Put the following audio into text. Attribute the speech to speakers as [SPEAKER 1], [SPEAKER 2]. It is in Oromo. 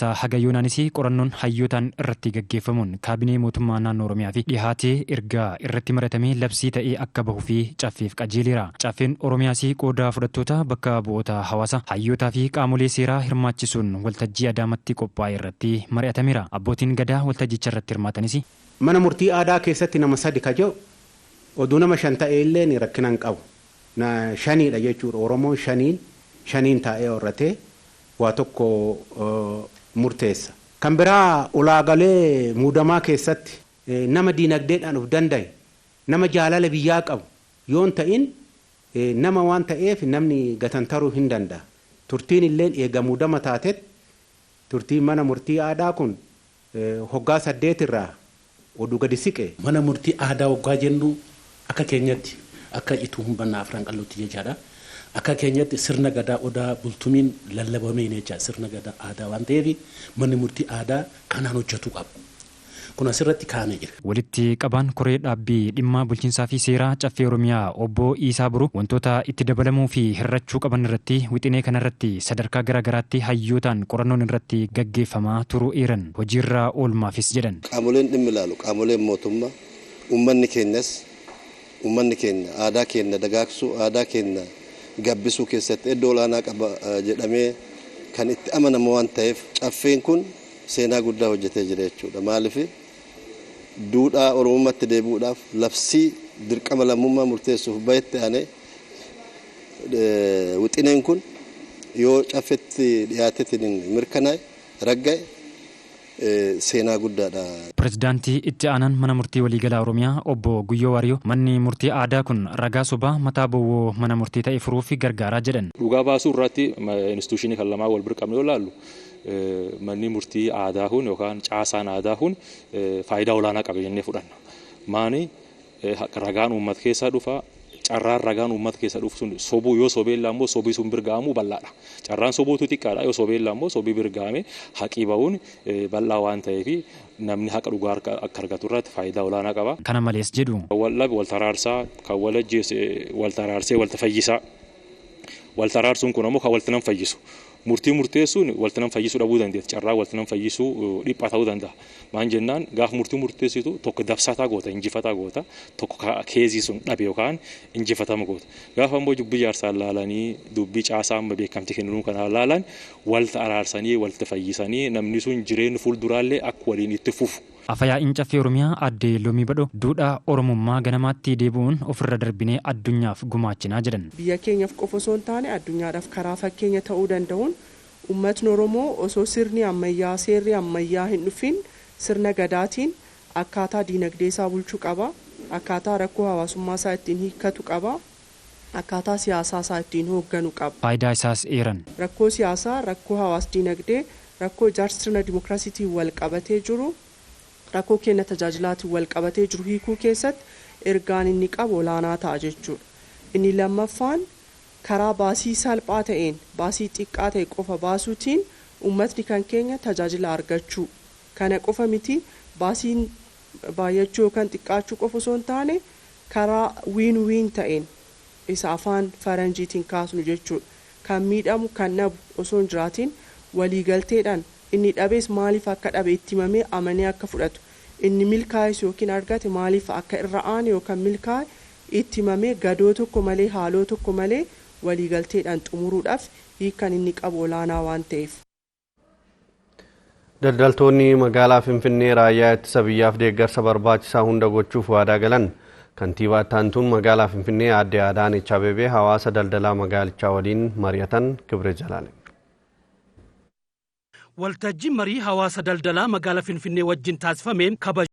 [SPEAKER 1] Haga yoonaanis qorannoon hayyootaan irratti gaggeeffamuun kaabinee mootummaa naannoo Oromiyaa fi dhihaatee erga irratti maratamee labsii ta'ee akka bahuu fi caffeef qajeeleera. Caffeen Oromiyaas qooda fudhattoota bakka bu'oota hawaasa hayyootaa fi qaamolee seeraa hirmaachisuun waltajjii Adaamatti qophaa'e irratti mari'atameera. Abbootiin gadaa waltajjicha irratti hirmaatanis
[SPEAKER 2] Mana murtii aadaa keessatti nama sadi ka jedhu oduu nama shan ta'e illee rakkina hin qabu. Shaniidha jechuudha. Oromoon shaniin shaniin taa'ee horratee waa tokko murteessa. Kan biraa ulaagalee muudamaa keessatti nama diinagdeedhaan of danda'e, nama jaalala biyyaa qabu yoon ta'in nama waan ta'eef namni gatantaruu hin danda'a. Turtiin illee eega muudama taatetti turtiin mana murtii aadaa kun hoggaa 8 irraa oduu gadi siqe.
[SPEAKER 3] Mana murtii aadaa hoggaa jennu akka keenyatti akka ituu humbannaa afran qal'ootti jechaadha. Akka keenyatti sirna gadaa odaa bultumiin lallabameen jecha sirna gadaa aadaa waan ta'eef manni murtii aadaa kanaan hojjetu qaba. Kun asirratti kaa'amee jira.
[SPEAKER 1] Walitti qabaan koree dhaabbii dhimma bulchiinsaa fi seeraa caffee Oromiyaa obbo Iisaa Boruu wantoota itti dabalamuu fi hir'achuu qaban irratti wixinee kanarratti sadarkaa garaagaraatti hayyootaan qorannoon irratti gaggeeffamaa turuu eeran hojiirra oolmaafis jedhan.
[SPEAKER 4] Qaamoleen dhimmi ilaalu qaamoleen mootummaa uummanni keenyas uummanni keenya aadaa keenya dagaagsuu aadaa keenya gabbisuu keessatti iddoo olaanaa qaba jedhamee kan itti amanamu waan ta'eef caffeen kun seenaa guddaa hojjetee jira jechuudha. Maaliif duudhaa Oromummaatti deebi'uudhaaf labsii dirqama lammummaa murteessuuf bahetti aanee wixineen kun yoo caffetti dhiyaateetiin mirkanaa'e ragga'e seenaa guddaadha.
[SPEAKER 1] Pireezidaantii itti aanaan mana murtii waliigalaa Oromiyaa obbo Guyyoo Waariyoo manni murtii aadaa kun ragaa sobaa mataa bowwoo mana murtii ta'e furuuf gargaaraa jedhan.
[SPEAKER 5] Dhugaa baasuu irratti instituushinii kan lamaa wal bira qabne yoo ilaallu manni murtii aadaa kun yookaan caasaan aadaa kun faayidaa olaanaa qaba jennee fudhanna. Maani ragaan uummata keessaa dhufa. Carraan ragaan uummata keessa dhufu sun sobuu yoo sobeellaa immoo sobii sun birga'amuu bal'aadha. Carraan sobuutu xiqqaadha yoo sobeellaa immoo sobii birga'ame haqii ba'uun bal'aa waan ta'eef namni haqa dhugaa akka argatu irratti faayidaa olaanaa qaba.
[SPEAKER 1] Kana malees jedhu.
[SPEAKER 5] Wal dhabe wal taraarsaa kan wal ajjeese wal taraarsee wal fayyisaa. Wal taraarsuun kun ammoo kan walti nam fayyisu. Murtii murteessuun walti nam fayyisuu dhabuu dandeetti. Carraa walti nam fayyisuu dhiphaa ta'uu danda'a. Maan jennaan gaafa murtii murteessitu tokko dabsataa goota, injifataa goota, tokko keezii sun dhabe yookaan injifatama goota. Gaafa immoo dubbii jaarsaan laalanii dubbii caasaa amma beekamtii kennuu kanaan laalan walta araarsanii walta fayyisanii namni sun jireenya fuulduraallee akka waliin itti fufu.
[SPEAKER 1] Afayaa'iin caffee Oromiyaa aadde Loomii Badhoo duudhaa Oromummaa ganamaatti deebi'uun ofirra darbinee addunyaaf gumaachinaa jedhan.
[SPEAKER 6] Biyya keenyaaf qofa osoo hin taane addunyaadhaaf karaa fakkeenya ta'uu danda'uun uummatni Oromoo osoo sirni ammayyaa seerri ammayyaa hin dhufin sirna gadaatiin akkaataa diinagdee isaa bulchuu qaba, akkaataa rakkoo hawaasummaa isaa ittiin hiikkatu qaba, akkaataa siyaasaa isaa ittiin hoogganu qaba.
[SPEAKER 1] Faayidaa isaas eeran.
[SPEAKER 6] Rakkoo siyaasaa, rakkoo hawaas diinagdee, rakkoo ijaarsa sirna dimookiraasiitiin wal qabatee jiru, rakkoo kenna tajaajilaatiin wal qabatee jiru hiikuu keessatti ergaan inni qabu olaanaa ta'a jechuudha. Inni lammaffaan karaa baasii salphaa ta'een baasii xiqqaa ta'e qofa baasuutiin uummatni kan keenya tajaajila argachuu kana qofa miti baasiin baay'achuu yookaan xiqqaachuu qofa osoo hin taane karaa wiin wiin ta'een isa afaan faranjiitiin kaasnu jechuudha. Kan miidhamu kan dhabu osoo hin jiraatiin waliigalteedhaan inni dhabees maaliif akka dhabe itti himamee amanee akka fudhatu inni milkaa'es yookiin argate maaliif akka irra aane yookaan milkaa'e itti himamee gadoo tokko malee haaloo tokko malee waliigalteedhaan xumuruudhaaf hiikkan inni qabu olaanaa waan ta'eef.
[SPEAKER 7] Daldaltoonni magaalaa Finfinnee raayyaa ittisa biyyaaf deeggarsa barbaachisaa hunda gochuuf waadaa galan. Kantiibaa itti magaalaa Finfinnee aadde Adaanech Abeebee hawaasa daldalaa magaalichaa waliin mari'atan Kibre Jalaale.
[SPEAKER 8] Waltajjii marii hawaasa daldalaa magaalaa Finfinnee wajjin taasifameen kabaja.